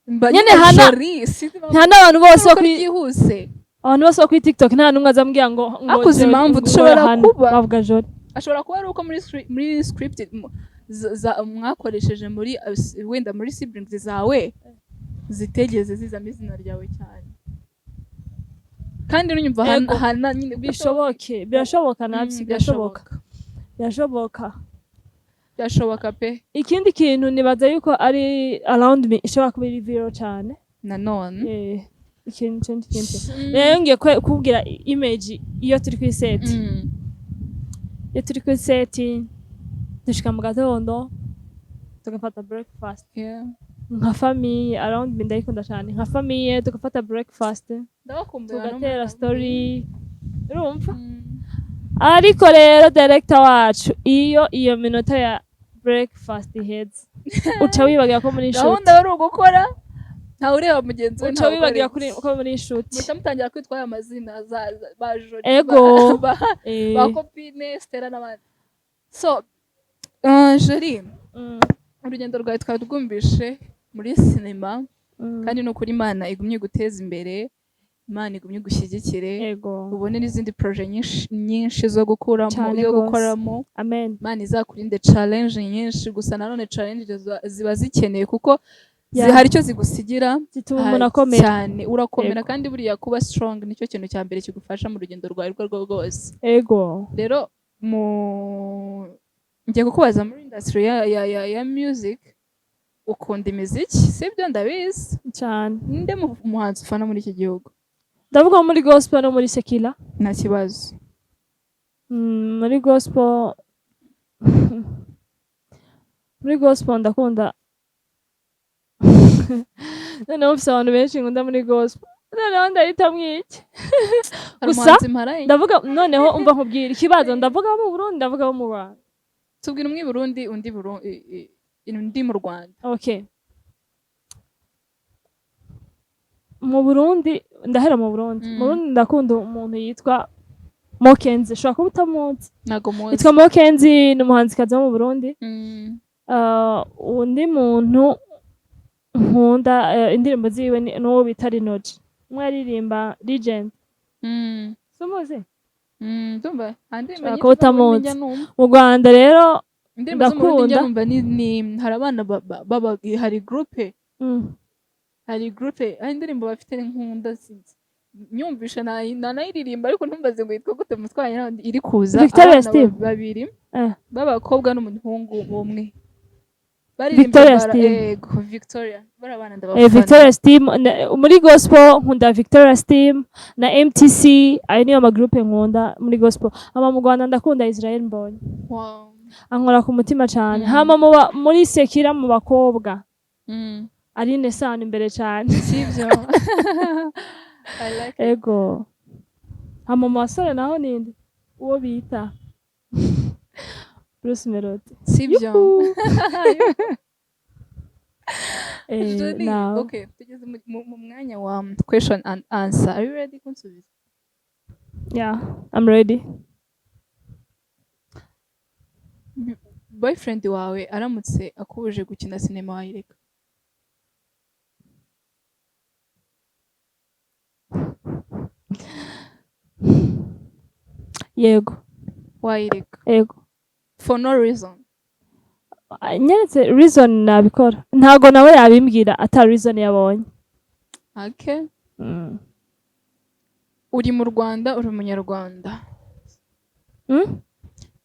Mba Nyene nyine Hana- Jolie, sinzi impamvu. Nta n'abantu bose bo Nuko kuri ryihuse. Abantu bose bo kuri TikTok, nta n'umwe azambwira ngo Ariko uzi Jolie, impamvu ngo dushobora Hana. kuba- Bavuga Jolie. Ashobora kuba ari uko muri script mwakoresheje muri wenda muri siblings zawe zitegeze zizamo izina ryawe cyane. Kandi nunyumva Ego. hana nyine Bishoboke, birashoboka navyo. Birashoboka, birashoboka. Byashoboka pe. Ikindi kintu nibaza yuko ari around me ishobora kuba iri viral cyane. Nanone. Ikintu kindi kintu rero ngiye kubwira image iyo turi kuri set. Iyo turi kuri set dushika mu gatondo tugafata breakfast nka famille. Around me ndayikunda cyane nka famille, tugafata breakfast, Ndabakumbuye. tugatera story, urumva? Ariko rero director wacu, iyo minota ya breakfast iheze, uca wibagira ko muri shoot. Gahunda wari ugukora, ntawe ureba mugenzi we, Uca ntawe wibagira ukora kuri iki. ko muri shoot. Muhita mutangira kwitwa aya mazina ba Jolie, Ego. ba Copine Stella n'abandi. So Jolie, urugendo rwawe twari rwumvishe muri sinema, kandi ni ukuri Imana igumye guteza imbere, Imana igumye gushyigikire, ubone n'izindi projet nyinshi nyinshi zo gukuramo, Cyane yo gose. gukoramo. Amen. Imana izakurinde challenge nyinshi. Gusa nanone challenge ziba zikenewe kuko hari icyo zigusigira. Zituma umuntu akomera. Cyane, urakomera. Ego. Kandi buriya kuba strong nicyo kintu cya mbere kigufasha mu rugendo rwawe urwo arirwo rwose. Rero mu ngiye kukubaza, muri industry ya music, ukunda imiziki, sibyo? Ndabizi. Cyane. Ninde muhanzi ufana muri iki gihugu? Ndavuga muri gospel no muri secular? Nta kibazo. Muri gospel ndakunda, noneho mfise abantu benshi nkunda muri gospel, noneho ndahitamwo iki? Hari Gusa, umuhanzi mparaye. Ndavuga, noneho umva nkubwira ikibazo, ndavuga abo mu Burundi, ndavuga abo mu Rwanda? Tubwira umwe i Burundi, undi undi mu Rwanda. Okay, mu Burundi, ndahera mu Burundi. Mu Burundi ndakunda umuntu yitwa Mokenzi, ushobora kuba utamuzi. Ntago muzi. Yitwa Mokenzi, ni umuhanzikazi wo mu Burundi. Undi muntu nkunda indirimbo ziwe n'uwo bita Rinoji, umwe aririmba Legend. Sumuzi? Ndumva nta ndirimbo Ushobora nyinshi kuba zo mu Burundi utamuzi. njya numva. Mu Rwanda rero Indirimbo zo mu Burundi njya ndakunda. numva ni hari abana hari groupe, hari groupe, hari indirimbo bafite nkunda, sinzi nyumvisha nanayiririmba, ariko ntumbaze ngo yitwa gute, mutwaye iri kuza. Victoria Abana Steve. babiri b'abakobwa n'umuhungu umwe baririmba. Victoria Steve. Ego, Victoria, bari abana ndabafana. Victoria Steam muri gospel nkunda Victoria Steam na MTC, ayo niyo magroupe nkunda muri gospel. Hama mu Rwanda ndakunda Israel Mbonyi. Ankora ku mutima cyane. Hama muri secular, mu bakobwa, Aline Sano imbere cyane. Sibyo, I like it. Ego. Hama mu basore naho ninde, uwo bita Bruce Melody. Sibyo? Yuhu! Jolie, Nawe. Okay, tugeze mu mwanya wa question and answer. Are you ready kunsubiza? Yeah, I'm ready. Boyfriend wawe aramutse akubuje gukina sinema, wayireka? Yego. Wayireka? Ego. For no reason? Nyeretse reason nabikora, ntago nawe yabimbwira ata reason yabonye. Okay. Uri mu Rwanda, uri umunyarwanda.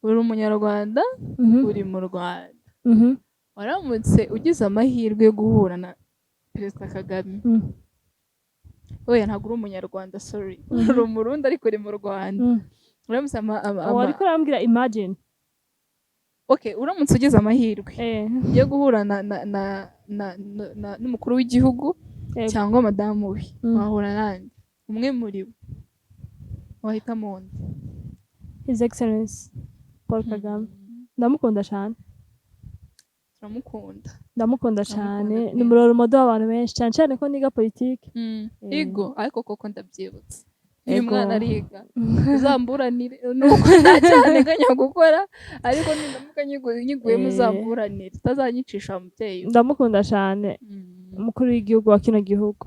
Uri umunyarwanda, Mhm. uri mu Rwanda. Waramutse ugize amahirwe yo guhura na Perezida Kagame. Oya, ntabwo uri umunyarwanda, sorry. Uri umurundi ariko uri mu Rwanda. Uramutse Wariko urambwira imagine. Okay, uramutse ugize amahirwe yo guhura na na na na, na, na n'umukuru w'igihugu cyangwa madamu we, wahura nande? Umwe muri bo. Wahitamo undi. His Excellence Paul Kagame, ndamukunda cyane. Turamukunda. Ndamukunda Ndamukunda cyane. pe. Ni umuroro w'abantu benshi cyane cyane ko niga politiki. Igo, ariko koko ndabyibutse. Uyu mwana ariga. Uzamburanire nuko nta cyaha nteganya gukora, ariko nindamuka nyiguyemo, uzamburanire utazanyicisha mubyeyi we. Ndamukunda cyane, umukuru w'igihugu wa kino gihugu.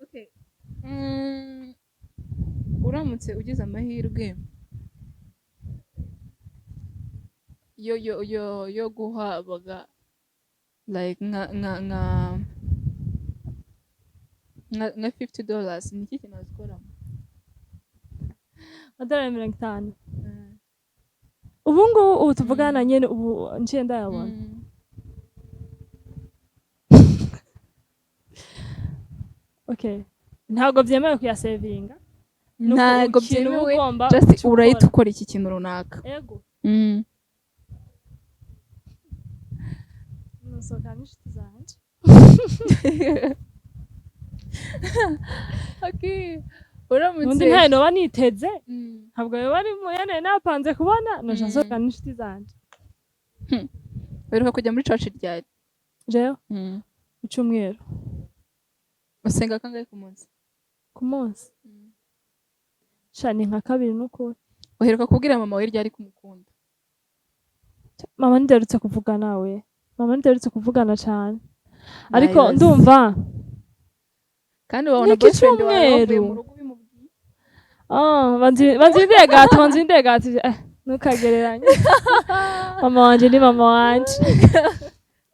Okay. Uramutse ugize amahirwe yo guhabwa like nka $50, ni iki kintu wazikoramo? Amadolari 50 ubu ngubu, ubu tuvugana nyene, ubu nciye ndayabona. Okay, ntabwo byemewe kuyasevinga. Ni uku Ntabwo ikintu uba byemewe. ugomba Just guca urahita ukora. ukora iki kintu runaka. Ego. Nusohokana n'inshuti zanje. Okay, uramutse Ubundi ntayo noba niteze, ntabwo yoba ari muyane napanze kubona noja nsohokana n'inshuti zanje. Uheruka kujya muri church ryari? Jewe mu cyumweru. Usenga kangahe ku munsi? Ku munsi? Sha, ni nka kabiri n'ukuri. Uheruka kubwira mama wawe ryari kumukunda? Mama ntiduherutse kuvugana, we mama ntiduherutse kuvugana cyane, ariko Nabibaze. ndumva Kandi wabona Niki boyfriend wawe wavuye cyumweru. mu rugo ubimubwiye. Ah, banzi gato, banzi gato, ntukagereranye. Mama wanje ni mama wanje,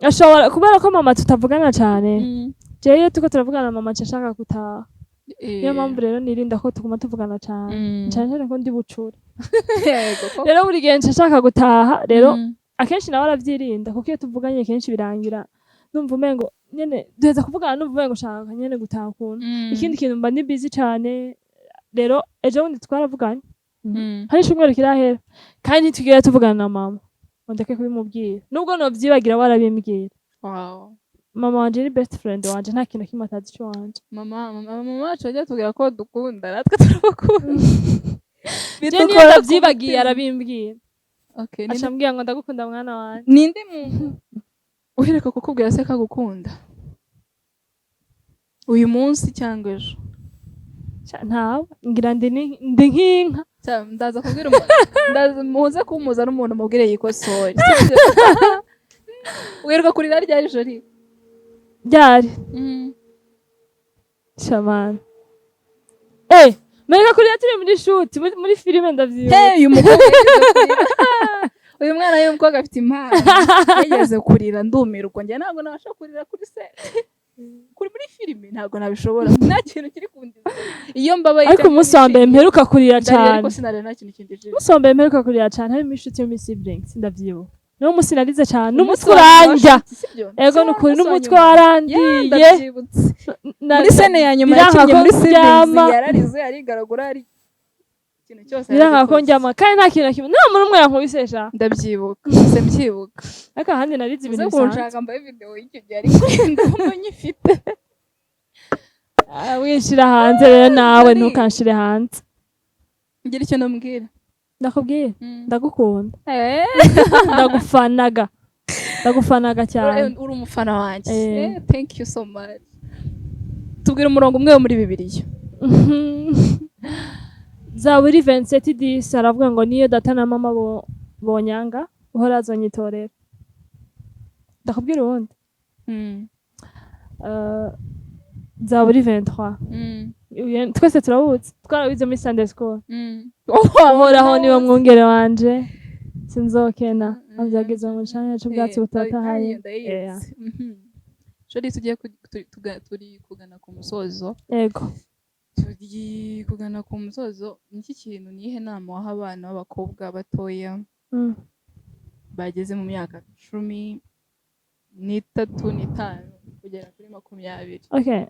ashobora kubera ko mama tutavugana cyane. Jewe iyo turiko turavugana, mama nca nshaka gutaha. Niyo mpamvu rero nirinda ko tuguma tuvugana cyane, cyane cyane ko ndi bucura. Yego koko. Rero buri gihe nca nshaka gutaha. Rero akenshi nawe aravyirinda, kuko iyo tuvuganye kenshi birangira numva umengo nyene duheza kuvugana numva umengo nshaka nyene gutaha ukuntu. Ikindi kintu, mba ndi busy cane. Rero ejo bundi twaravuganye, hari icumweru kirahera, kandi ntitwigera tuvugana na mama ngo ndeke kubimubwira, nubwo novyibagira warabimbwira. Mama wanje ni best friend wanje, nta kintu kimwe atazi ico wanje. Mama wacu ajya atubwira ko dukunda, natwe turabakunda. Je niyo Bidukora ku ndavyibagiye mutima. arabimbwira. Okay, aca ambwira ngo ndagukunda mwana wanje. Ninde muntu uheruka kukubwira se ko agukunda uyu munsi cyangwa ejo? Ca, ntawe ngira, ndi nk'inka. Ndaza kubwira umuntu, ndaza muze kumuza n'umuntu mubwire yikosore, sibyo? Uheruka kurira ryari, Jori? Ryari? Shamana, mpereka kurira turi muri shoot, muri filime, ndavyibuka. Hey, uyu mukobwa yigeze kurira. Uyu mwana w'umukobwa afite impano, yigeze kurira ndumirwa. Njye ntabwo nabasha kurira kuri set, kuri muri filime ntabwo nabishobora, nta kintu kiri kundiza. Iyo mbabaye Ariko cyangwa umunsi wa mbere nishimye, mperuka kurira ndarira, cane, ariko sinarira nta kintu kindijije. Umunsi wa mbere mperuka kurira cane hari muri shoot yo muri Siblings, ndavyibuka, niwo munsi narize cane Umunsi n'umutwe wa nyuma wa urandya. shoot, sibyo? Ego. Si Nukuri umunsi wa n'umutwe nyuma. warandiye. Yeah, ndabyibutse. Muri scène ya nyuma Biranka yakinnye ko muri Siblings, ndyama. yararize, arigaragura, ari ikintu cyose Biranka ko yaragikoze. ndyama, kandi nta kintu na kimwe, nta muntu umwe yankubise sha. Ndabyibuka, se mbyibuka. Ariko ahandi narize Uze ibintu bisanzwe. kunshaka mbaye video y'icyo gihe, ariko ndumva nyifite. Ah, winshira hanze rero nawe. Sorry. Ntukanshire hanze. Ngira icyo nambwira. Ndakubwira, ndagukunda. Ndagufanaga, ndagufanaga cyane. Uri umufana wanjye. Eh. Thank you so much. Tubwira umurongo umwe wo muri Bibiliya. Zaburi 27:10, aravuga ngo niyo data na mama bonyanga, uhora azonyitorera. Ndakubwira uwundi. Zaburi 23. Twese turawuzi, twarawize muri Sunday school. Uhoraho niwe mwungere wanje, sinzokena, avyageze mu canya c'ubwatsi butotahaye. Yeah. Jori, tugiye turi kugana ku musozo. Ego. Turi kugana ku musozo. Niki kintu, niyihe nama waha abana b'abakobwa batoya bageze mu myaka 13, 5 kugera kuri 20? Okay,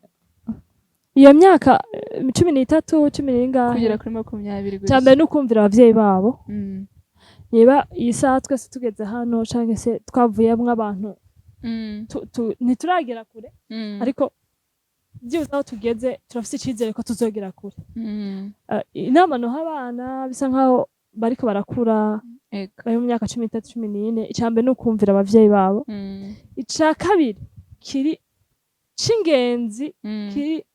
iyo myaka 13, cumi n'ingahe Kugera kuri 20 Cya mbere ni ukumvira abavyeyi babo. Niba iyi saha twese tugeze hano canke se twavuyemwo abantu, ntituragera kure, ariko byibuze aho tugeze turafise icizere ko tuzogera kure. Inama noha abana bisa nkaho bariko barakura, bari mu myaka 13, 14, icya mbere ni ukumvira abavyeyi babo. Ica kabiri kiri c'ingenzi, kiri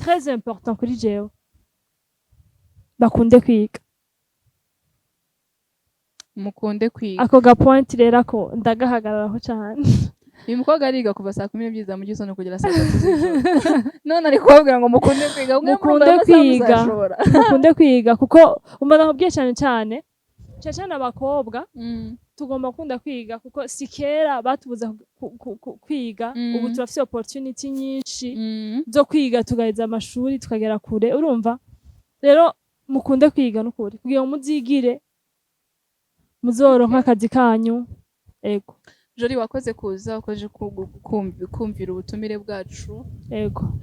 très important kuri jewe, bakunde kwiga. Mukunde kwiga. Ako ga point rero ako ndagahagararaho cane. Uyu mukobwa ariga kuva saa 12 za mu gitondo kugera saa 3 z'ijoro, none ari kubabwira ngo mukunde kwiga. Mwe Mukunde murumva ayo masaha kwiga. muzashobora? Mukunde kwiga, kuko umva nakubwiye, cyane cyane cyane cyane abakobwa, tugomba gukunda kwiga, kuko si kera batubuza kwiga. Ubu turafise opportunity nyinshi zo kwiga, tugaheza amashuri, tukagera kure. Urumva rero Mukunde kwiga n'ukuri, kugira ngo muzigire, muzoronke akazi kanyu, ego. Jolie, wakoze kuza, wakoze kumvira ubutumire bwacu. Ego.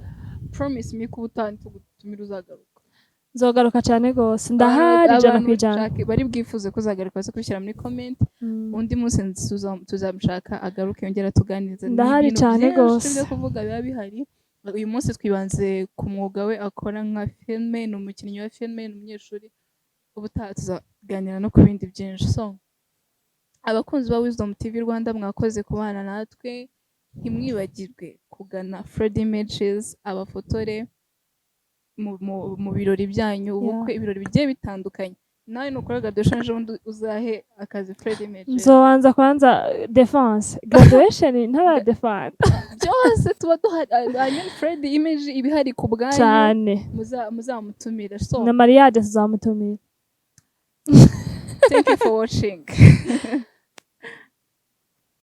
Promise me ko ubutaha tugutumira uzagaruka. Nzogaruka cyane rwose, ndahari ijana Abantu ku ijana. Bari bwifuze ko uzagaruka baze kubishyira muri comment. Undi munsi tuzamushaka agaruke, yongere atuganirize. Ni Ndahari ibintu cane byinshi gose. byo kuvuga biba bihari. Uyu munsi twibanze ku mwuga we akora nka filime, ni umukinnyi wa filime, ni umunyeshuri. Ubutaha tuzaganira no ku bindi byinshi. So abakunzi ba Wisdom TV Rwanda, mwakoze kubana natwe. Ntimwibagirwe kugana Fred Images abafotore mu birori byanyu, ubukwe, ibirori bigiye bitandukanye. Nawe nukora graduation ejo bundi, uzahe akazi Fred Images. Nzobanza kwanza defense, graduation ntara defense. Byose tuba duhari. I mean, Fred Image iba ihari ku bwanyu. Cyane. Muzamutumira. So Na mariage tuzamutumira. thank you for watching.